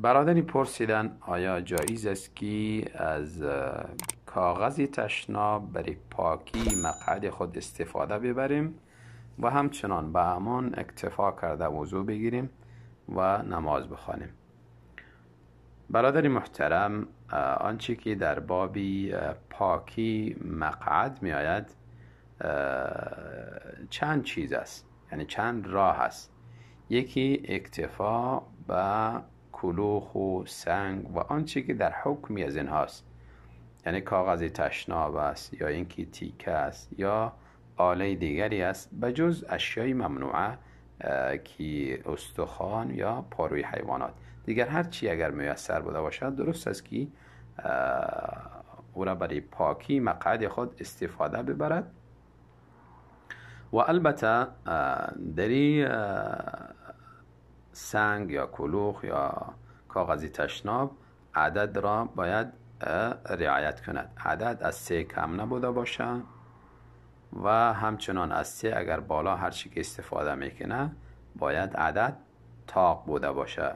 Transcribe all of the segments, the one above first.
برادری پرسیدن آیا جایز است که از کاغذ تشناب برای پاکی مقعد خود استفاده ببریم و همچنان به همان اکتفا کرده وضو بگیریم و نماز بخوانیم؟ برادر محترم، آنچه که در باب پاکی مقعد می آید چند چیز است، یعنی چند راه است. یکی اکتفا به کلوخ و سنگ و آنچه که در حکمی از اینهاست، یعنی کاغذ تشناب است یا اینکه تیکه است یا آله دیگری است، به جز اشیای ممنوعه که استخوان یا پاروی حیوانات. دیگر هر چی اگر میسر بوده باشد درست است که او را برای پاکی مقعد خود استفاده ببرد. و البته در سنگ یا کلوخ یا کاغذ تشناب عدد را باید رعایت کند. عدد از 3 کم نبوده باشه و همچنان از 3 اگر بالا هر چی که استفاده میکنه باید عدد طاق بوده باشه.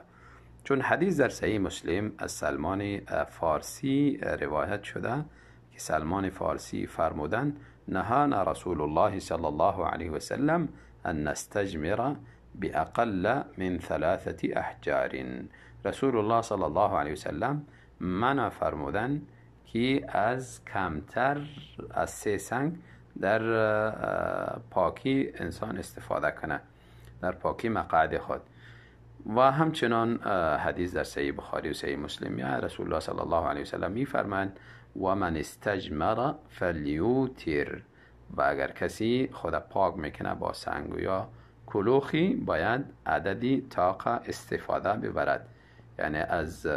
چون حدیث در صحیح مسلم از سلمان فارسی روایت شده که سلمان فارسی فرمودن نهانا رسول الله صلی الله علیه و سلم ان نستجمر باقل من 3 احجار. رسول الله صلی الله علیه و سلم منع فرمودن که از کمتر از 3 سنگ در پاکی انسان استفاده کنه، در پاکی مقعد خود. و همچنان حدیث در صحیح بخاری و صحیح مسلم یا رسول الله صلی الله علیه و سلم میفرمایند و من استجمر فلیوتر، و اگر کسی خود پاک میکنه با سنگ یا کلوخی باید عددی طاقه استفاده ببرد، یعنی از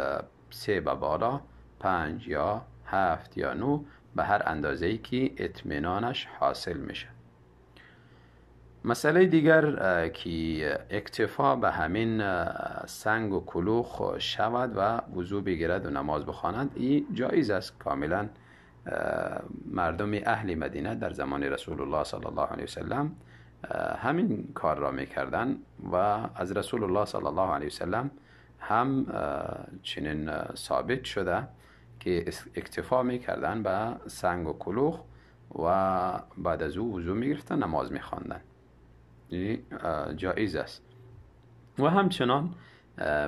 3 به بالا 5 یا 7 یا 9 به هر اندازه‌ای که اطمینانش حاصل میشه. مسئله دیگر که اکتفا به همین سنگ و کلوخ شود و وضو بگیرد و نماز بخواند، این جایز است کاملا. مردم اهل مدینه در زمان رسول الله صلی الله علیه وسلم همین کار را میکردن و از رسول الله صلی الله علیه وسلم هم چنین ثابت شده که اکتفا میکردن به سنگ و کلوخ و بعد از او وضو میگرفتن نماز میخواندن. جایز است. و همچنان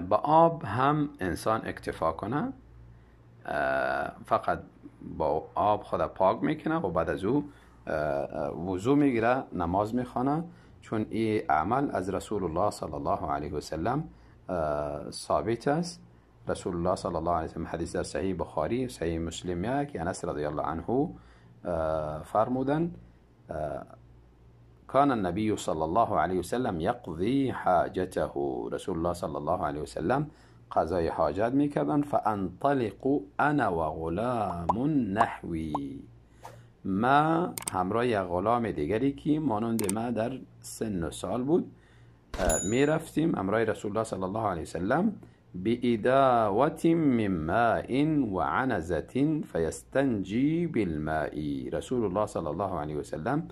با آب هم انسان اکتفا کنه، فقط با آب خود پاک میکنه و بعد از او وضو میگیره نماز میخوانه، چون این عمل از رسول الله صلی الله علیه و سلم ثابت است. رسول الله صلی الله علیه و سلم حدیث در صحیح بخاری صحیح مسلم که انس رضی الله عنه فرمودن كان النبي صلى الله عليه وسلم يقضي حاجته. رسول الله صلى الله عليه وسلم قضای حاجت میکردن. فانطلق انا و غلام نحوی، ما همراه غلام دیگری که مانند ما در سن و سال بود میرفتیم همراه رسول الله صلی الله علیه وسلم بإداوة من ماء وعنزة فيستنجي بالماء. رسول الله صلی الله علیه وسلم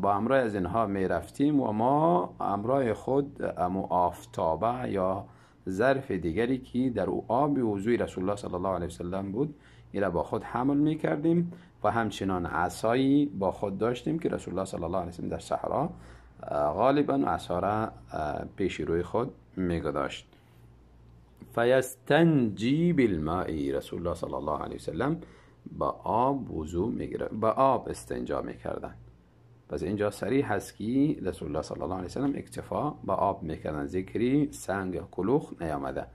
با همراه از اینها می رفتیم و ما همراه خود امو آفتابه یا ظرف دیگری که در او آب وضوی رسول الله صلی الله علیه وسلم بود این را با خود حمل می کردیم و همچنان عصایی با خود داشتیم که رسول الله صلی الله علیه وسلم در صحرا غالبا عصا را پیش روی خود می گذاشت. فیستنجی بالماء، رسول الله صلی الله علیه وسلم با آب وضو می گرفت، با آب استنجا می کردن. پس اینجا صریح هست که رسول الله صلی الله علیه وسلم اکتفا با آب میکردن، ذکری سنگ یا کلوخ نیامده.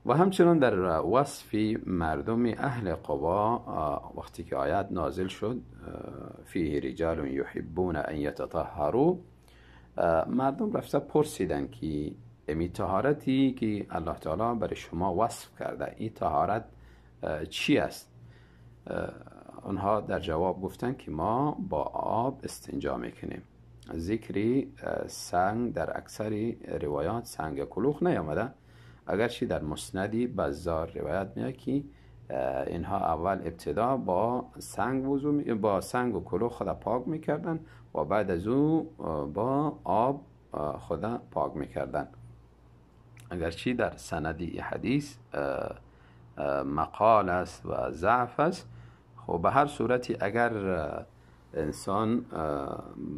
و همچنان در وصف مردم اهل قبا وقتی که آیت نازل شد فیه رجال یحبون ان یتطهروا، مردم رفته پرسیدن که امی طهارتی که الله تعالی برای شما وصف کرده این طهارت چی است؟ آنها در جواب گفتن که ما با آب استنجا میکنیم. ذکری سنگ در اکثر روایات سنگ کلوخ نیامده، اگرچه در مسندی بزار روایت میاد که اینها اول ابتدا با سنگ وضو با سنگ و کلوخ خود پاک میکردن و بعد از او با آب خود پاک میکردن. اگرچه در سند حدیث مقال است و ضعف است. خب به هر صورتی اگر انسان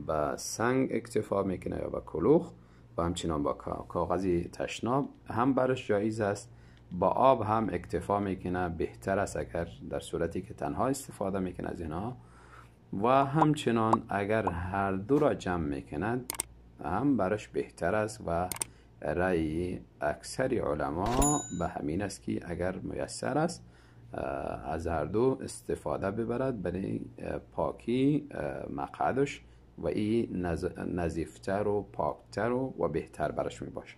به سنگ اکتفا میکنه یا به کلوخ و همچنان با کاغذی تشناب هم برش جایز است، با آب هم اکتفا میکنه بهتر است اگر در صورتی که تنها استفاده میکنه از اینها، و همچنان اگر هر دو را جمع میکند هم برش بهتر است. و رأی اکثر علما به همین است که اگر میسر است از هر دو استفاده ببرد برای پاکی مقعدش و این نظیفتر و پاکتر و بهتر برش می باشه.